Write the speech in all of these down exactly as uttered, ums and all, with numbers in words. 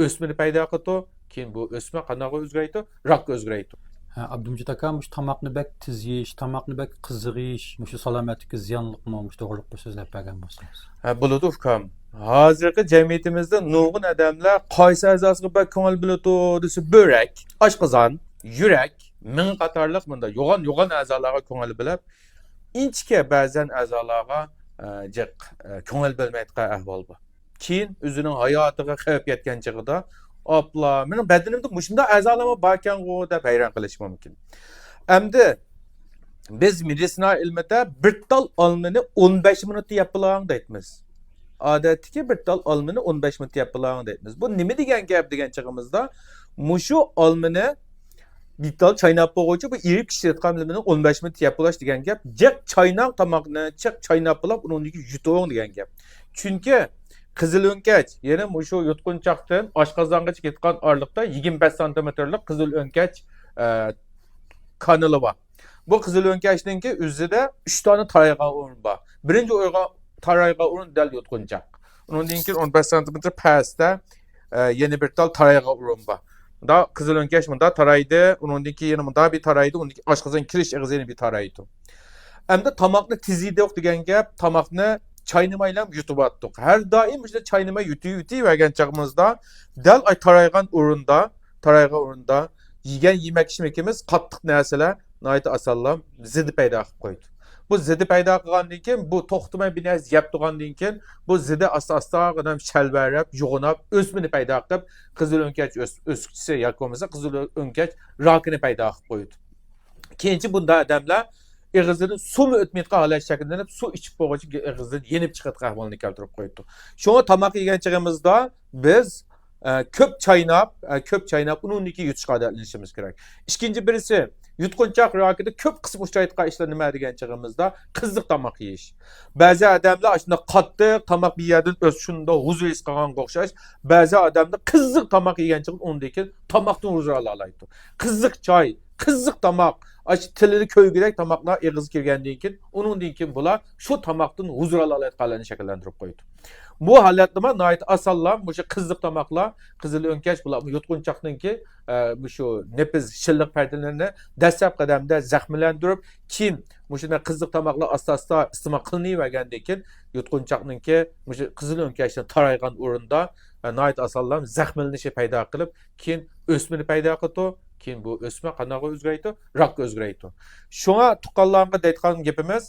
ئۆسمىنى پەيدا قىلىدۇ. كېيىن بۇ ئۆسمە قانداققا ئۆزگىرەيدۇ؟ راكقا ئۆزگىرەيدۇ. ھە، ئابدۇمىجىت ئاكا، مۇشۇ تاماقنى بەك تېز يېيىش، تاماقنى بەك قىزىق يېيىش، مۇشۇ سالامەتلىككە زىيانلىقمۇ؟ مۇشۇ توغرىلىق بىر سۆزلەپ بەرگەن بولسىڭىز. ھە، بولىدۇ ئۇكام. ھازىرقى جەمئىيىتىمىزدە نۇرغۇن ئادەملەر قايسى ئەزاسىغا بەك كۆڭۈل بۆلىدۇ دېسە، بۆرەك، ئاشقازان، يۈرەك، مېڭە قاتارلىق مۇنداق يوغان يوغان ئەزالارغا كۆڭۈل بۆلۈپ، ئىنچىكە بەزەن ئەزالارغا ئە، جىق ئە، كۆڭۈل بۆلمەيدىغان ئەھۋال بار. كېيىن ئۆزىنىڭ ھاياتىغا خەۋپ يەتكەن چېغىدا، ئاپلا، مېنىڭ بەدىنىمدە مۇشۇنداق ئەزالارمۇ باركەنغۇ دەپ ھەيران قېلىشى مۇمكىن. ئەمدى بىز مېدىتسىنا ئىلمىدا بىر تال ئالمىنى ئون بەش مىنۇتتا يەپ بولۇڭ دەيمىز. ئادەتتىكى بىر تال ئالمىنى ئون بەش مىنۇتتا يەپ بولۇڭ دەيمىز. بۇ نېمە دېگەن گەپ دېگەن چېغىمىزدا، مۇشۇ ئالمىنى بىر تال چايناپ بولغۇچە بۇ ئېرىپ ئىشلەتكەن نېمىنى ئون بەش مىنۇت يەپ بولاش دېگەن گەپ. جىق چايناڭ تاماقنى، جىق چايناپ بولاپ ئۇنىڭدىن كېيىن يۇتۇڭ دېگەن گەپ. چۈنكى قىزىل ئۆڭكەش، يەنى مۇشۇ يۇتقۇنچاقتىن ئاشقازانغىچە كېتىدىغان ئارىلىقتا يىگىرمە بەش سانتىمېتىرلىق قىزىل ئۆڭكەش ئە، كانىلى بار. بۇ قىزىل ئۆڭكەشنىڭكى ئۆزىدە ئۈچ دانە تارايغان ئورۇن بار. بىرىنچى ئورغا-، تارايغان ئورۇن دەل يۇتقۇنچاق. ئۇنىڭدىن كېيىن ئون بەش سانتىمېتىر پەستە ئە، يەنە بىر تال تارايغان ئورۇن بار. مۇندا قىزىل ئۆڭكەش مۇندا تارايدۇ، ئۇنىڭدىن كېيىن يەنە مۇندا بىر تارايدۇ، ئۇنىڭدىن كېيىن ئاشقازان كىرىش ئېغىزى يەنە بىر تارايدۇ. ئەمدى تاماقنى تېز يېدۇق دېگەن گەپ، تاماقنى چاينىمايلا يۇتۇۋاتتۇق. ھەر دائىم مۇشۇنداق چاينىماي يۇتۇۋېتىۋەرگەن چېغىمىزدا، دەل ئاي تارايغان ئورۇندا، تارايغان ئورۇندا يېگەن يېمەك ئىچمىكىمىز، قاتتىق نەرسىلەر ناھايىتى ئاسانلا زىدى پەيدا قىلىپ قويىدۇ. بۇ زىدى پەيدا قىلغاندىن كېيىن بۇ توختىماي بىر نەرسە يەپ تۇرغاندىن كېيىن بۇ زىدى ئاستا ئاستا ئادەم شەلۋەرەپ، يوغىناپ، ئۆسمىنى پەيدا قىلىپ، قىزىل ئۆڭكەش ئۆس-، ئۆسكۈچىسى ياكى بولمىسا قىزىل ئۆڭكەش راكىنى پەيدا قىلىپ قويىدۇ. كېيىنچە بۇنداق ئادەملەر ئېغىزىدىن سۇمۇ ئۆتمەيدىغان ھالەت شەكىللىنىپ، سۇ ئىچىپ بولغۇچە ئېغىزىدىن يېنىپ چىقىدىغان ئەھۋالنى كەلتۈرۈپ قويىدۇ. شۇڭا تاماق يېگەن چېغىمىزدا بىز ئە، كۆپ چايناپ، ئە، كۆپ چايناپ، ئۇنىڭدىن كېيىن يۇتۇشقا ئادەتلىنىشىمىز كېرەك. ئىككىنچى بىرسى، يۇتقۇنچاق راكىدا كۆپ قىسىم ئۇچرايدىغان ئىشلار نېمە دېگەن چېغىمىزدا، قىزىق تاماق يېيىش. بەزى ئادەملەر ئاشۇنداق قاتتىق تاماق بىر يەردىن ئۆز شۇنداق ھۇزۇر ھېس قىلغانغا ئوخشاش، بەزى ئادەملەر قىزىق تاماق يېگەن چېغىدا ئۇنىڭدىن كېيىن تاماقتىن ھۇزۇر ئالالايدۇ. قىزىق چاي، قىزىق تاماق، ئاشۇ تىلىنى كۆيگۈدەك تاماقلار ئېغىزغا كىرگەندىن كېيىن، ئۇنىڭدىن كېيىن بۇلار شۇ تاماقتىن ھۇزۇر ئالالايدىغانلارنى شەكىللەندۈرۈپ قويىدۇ. بۇ ھالەتنىمۇ ناھايىتى ئاسانلا مۇشۇ قىزىق تاماقلار، قىزىل ئۆڭكەش، بۇلار يۇتقۇنچاقنىڭكى، ئە، مۇشۇ نېپىز شىللىق پەردىلىرىنى دەسلەپكى قەدەمدە زەخىملەندۈرۈپ، كېيىن مۇشۇنداق قىزىق تاماقلار ئاستا-ئاستا ئىستېمال قىلىنىۋەرگەندىن كېيىن، يۇتقۇنچاقنىڭكى مۇشۇ قىزىل ئۆڭكەشنى تارايغان ئورۇندا، ئە، ناھايىتى ئاسانلا زەخىملىنىشى پەيدا قىلىپ، كېيىن ئۆسمىنى پەيدا قىلىدۇ. كېيىن بۇ ئۆسمە قانداققا ئۆزگىرەيدۇ؟ راكقا ئۆزگىرەيدۇ. شۇڭا تۇغقانلارغا دەيدىغان گېپىمىز،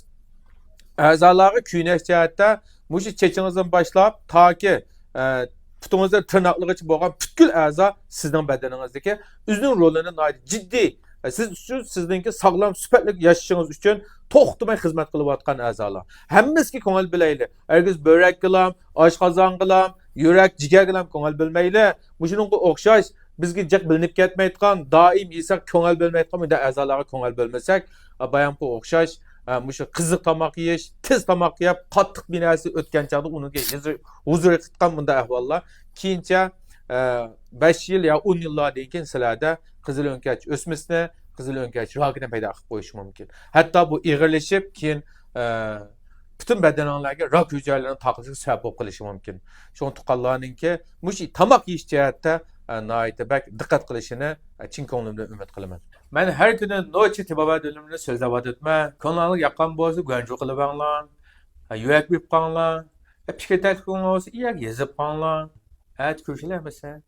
ئەزالارغا كۆينەش جەھەتتە مۇشۇ چېچىڭىزدىن باشلاپ تاكى، ئە، پۇتىڭىزدىن تىرناقلىرىغىچە بولغان پۈتكۈل ئەزا سىزنىڭ بەدىنىڭىزدىكى ئۆزىنىڭ رولىنى ناھايىتى جىددىي، ئە، سىز ئۈچۈن، سىزنىڭكى ساغلام سۈپەتلىك ياشىشىڭىز ئۈچۈن توختىماي خىزمەت قىلىۋاتقان ئەزالار. ھەممىسىگە كۆڭۈل بۆلەيلى. ھەرگىز بۆرەككىلام، ئاشقازانغىلام، يۈرەك، جىگەرگىلام كۆڭۈل بۆلمەيلى. مۇشۇنىڭغا ئوخشاش بىزگە جىق بىلىنىپ كەتمەيدىغان، دائىم يېسەك كۆڭۈل بۆلمەيدىغان مۇنداق ئەزالارغا كۆڭۈل بۆلمىسەك، بايامقى ئوخشاش، ئە، مۇشۇ قىزىق تاماق يېيىش، تېز تاماق يەپ، قاتتىق بىر نەرسە ئۆتكەن چاغدا ئۇنىڭ ھۇزۇر، ھۇزۇر قىتقان مۇنداق ئەھۋاللار كېيىنچە، ئە، بەش يىل يا ئون يىللاردىن كېيىن سىلەردە قىزىل ئۆڭكەش ئۆسمىسىنى، قىزىل ئۆڭكەش راكىنى پەيدا قىلىپ قويۇشى مۇمكىن. ھەتتا بۇ ئېغىرلىشىپ، كېيىن، ئە، پۈتۈن بەدىنىڭلارغا راك ھۈجەيرىلىرىنىڭ تارقىلىشىغا سەۋەب بولۇپ قېلىشى مۇمكىن. شۇڭا تۇغقانلارنىڭكى مۇشۇ تاماق يېيىش جەھەتتە، ئە، ناھايىتى بەك دىققەت قىلىشىنى، ئە، چىن كۆڭلۈمدىن ئۈمىد قىلىمەن. مەن ھەر كۈنى نوچى تېبابەت بىلىمىنى سۆزلەۋاتىمەن. كۆڭلۈڭلارغا ياققان بولسا گۇەنجۇ قىلىۋەڭلار. ھە، يۈرەك بېرىپ قاڭلار. ھە، پىكىر تەكلىپىڭلار بولسا يەرگە يېزىپ قاڭلار. ئەتە كۆرۈشەيلى ئەمىسە.